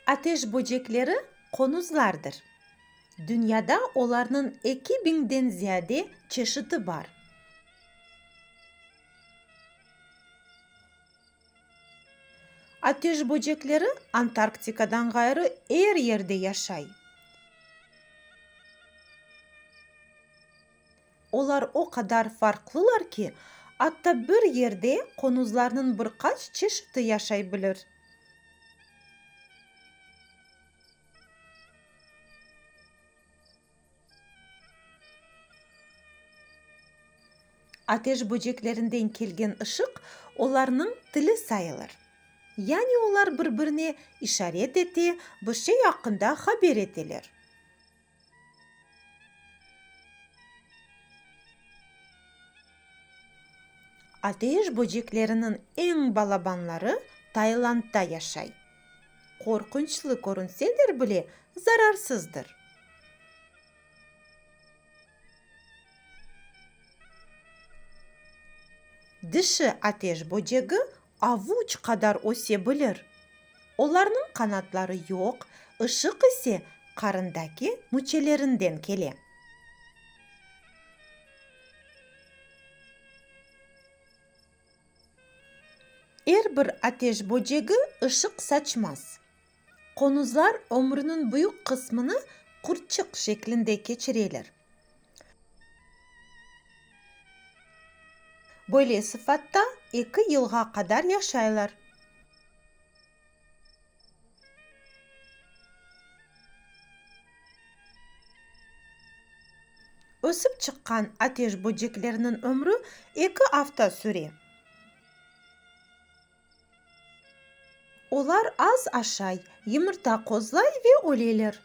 Ateş böcekleri qonuzlardır. Dünyada olarnıñ eki biñden ziyade çeşiti bar. Ateş böcekleri Antarktikadan ğayrı er yerde yaşay. Olar o qadar farqlılar ki, atta bir yerde qonuzlarnıñ bir qaç çeşiti yaşay bilir. Ateş böceklerinden kelgen ışıq olarnıñ tili sayılır. Yani olar bir-birine işaret ete, bir şey aqqında haber eteler. Ateş böcekleriniñ eñ balabanları Tailandda yaşay. Qorqunçlı körünseler bile, zararsızdır. Dişi ateş böcegi avuç qadar öse bilir. Olarnıñ qanatları yoq, ışıq ise qarındaki müçelerinden kele. Er bir ateş böcegi ışıq saçmaz. Qonuzlar ömrüniñ büyük qısmını qurtçıq şeklinde keçireler. Böyle sıfatta eki yılğa qadar yaşaylar. Ösip çıqqan ateş böcekleriniñ ömrü eki afta süre. Olar az aşay, yımırta qozlay ve öleler.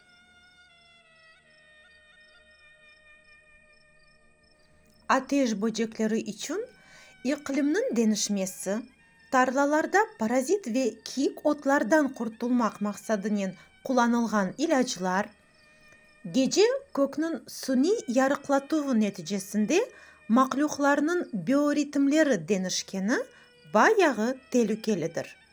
Ateş böcekleri içün iqlimniñ deñişmesi, tarlalarda parazit ve kiyik otlardan qurtulmaq maqsadınen qullanılğan ilâclar, gece kökniñ suniy yarıqlatuvı neticesinde mahlüqlarnıñ bioritmleri deñişkeni bayağı telükelidir.